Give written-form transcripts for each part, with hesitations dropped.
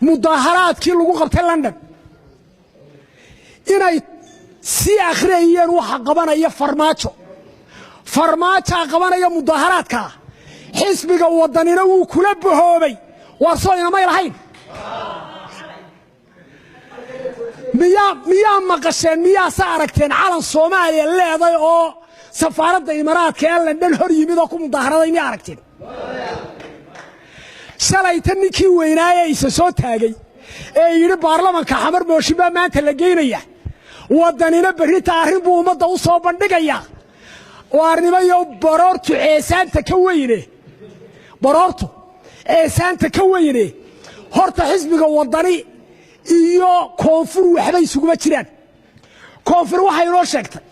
Mudaaharaadkii lagu qabtay London inay sii akhriyayeen waxa qabanaya Farmaajo, Farmaajaa qabanaya mudaaharaadkaa. Xisbiga Wadanina wuu kula bahoobay. Waar soo inamay lahayn? Miyaa maqasheen? Miyaase aragteen calan Soomaaliya leeday oo safaaradda Imaaraadka ee London hor yimid oo ku mudaaharaday? Miyaa aragteen? Shalayta ninkii weynaaye isa soo taagay ee yidhi baarlamanka Xamar mooshin baa maanta la geynaya, Wadanina berrita arrin buu ummadda u soo bandhigayaa. Waarnimayo, baroortu ceesaanta ka weyne, baroortu ceesaanta ka weyne. Horta xisbiga Waddani iyo Koonfur waxba isuguma jiraan. Koonfur waxay inoo sheegtay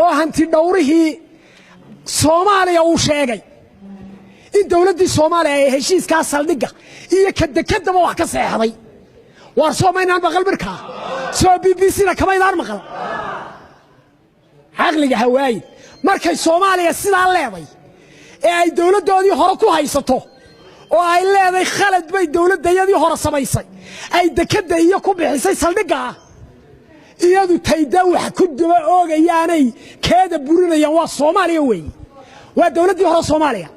oo hanti dhowrihii Soomaaliya uu sheegay in dowladdii Soomaaliya ay heshiiskaa saldhigga iyo kadekadaba wax ka seexday. Waar soo maynaan maqal markaa? Soo BBC-na kamaydaan maqal? Caqliga hawaayin. Markay Soomaaliya sidaa leeday ee ay dowladdoodii hore ku haysato oo ay leeday khalad bay dowladdayadii hore samaysay, ay dekadda iyo ku bixisay saldhiggaa, iyadu tayda wax ku daba oogayaanay keeda burinayaan waa Soomaaliya weeye, waa dowladdii hore Soomaaliya.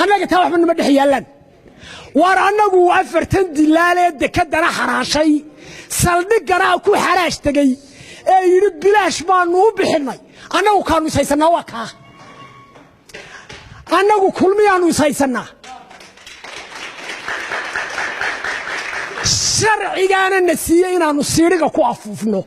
Annaga taa waxba nama dhex yaallaan. Waar annagu 40 dilaalee dekeddana xaraashay, saldhiggana ku xaraash tegey ee yidhi bilaash baannu u bixinnay, annagu kaannu ishaysannaa waa kaa. Annagu Kulmiyaannu ishaysannaa, sharcigaana na siiyey inaannu siidhiga ku afuufno.